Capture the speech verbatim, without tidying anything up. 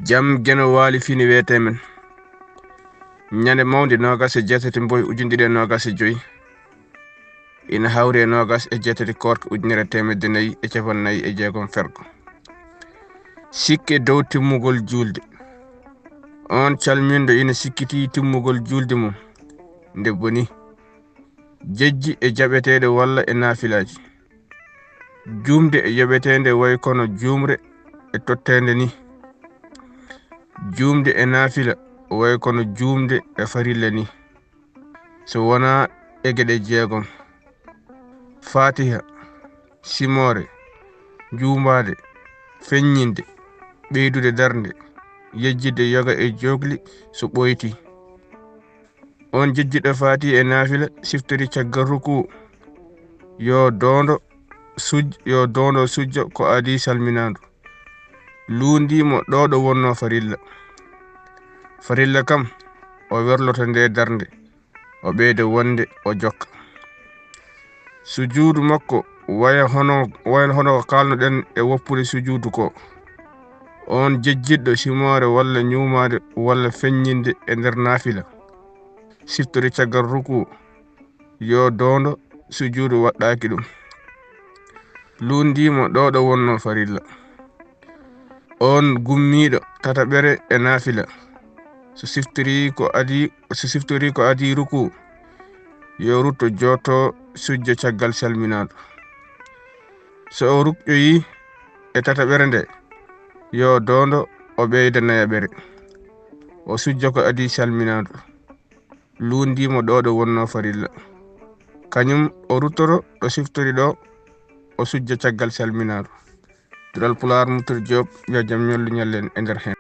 Jam Geno Waali fini weetemen. Ñande mawnde noogas e jeetati mboy ujunɗiɗi e noogas e joy. Ina hawri e noogas e jeetati koorka ujunere teemedde nayi e capanɗe nayi e jeegom fergo. Sikke dow timmugol juulde. On calminɗo ina sikkiti timmugol juulde mum nde boni. Jejji e jaɓeteeɗe walla e naafilaaji. Juumde e yoɓeteende way kono juumre e totteende ni. Juumde e naafila way kono juumde e farilla ni. So wonaa e geɗe jeegom. Faatiha, simoore, juumbaade, feññinde, ɓeydude darnde, yejjitde yoga e jookli so ɓooyti. On jejjiɗo faati e naafila siftori caggal ruku. Yo doondo suj-, yo doondo sujjo ko adii salminaandu. Luundii mo ɗo ɗo wonnoo farilla. Farilla kam, o werloto nde darnde, o ɓeyda wonde o jokka. Sujuudu makko waya hono, waya hono ko kaalnoɗen e woppude sujuudu ko. On jejjitɗo simoore walla ñuumaade walla feññinde e nder naafila. Siftori caggal ruku, yo doondo sujuudu waɗɗaaki ɗum. Luundii mo ɗo ɗo wonnoo farilla. On gummiiɗo tataɓere e naafila. So siftori ko adii, so siftori ko adii ruku, yo rutto jooto sujjo caggal salminaandu. So o rukƴoyii e tataɓere nde, yo doondo o ɓeyda nayaɓere. O sujjo ko adii salminaandu. Luundii mo ɗo ɗo wonnoo farilla. Kañum o ruttoto ɗo siftori ɗo, o sujjo caggal salminaandu. Duɗal Pulaar, Moutour Diop, yo jam ñollu ñallen e nder heen.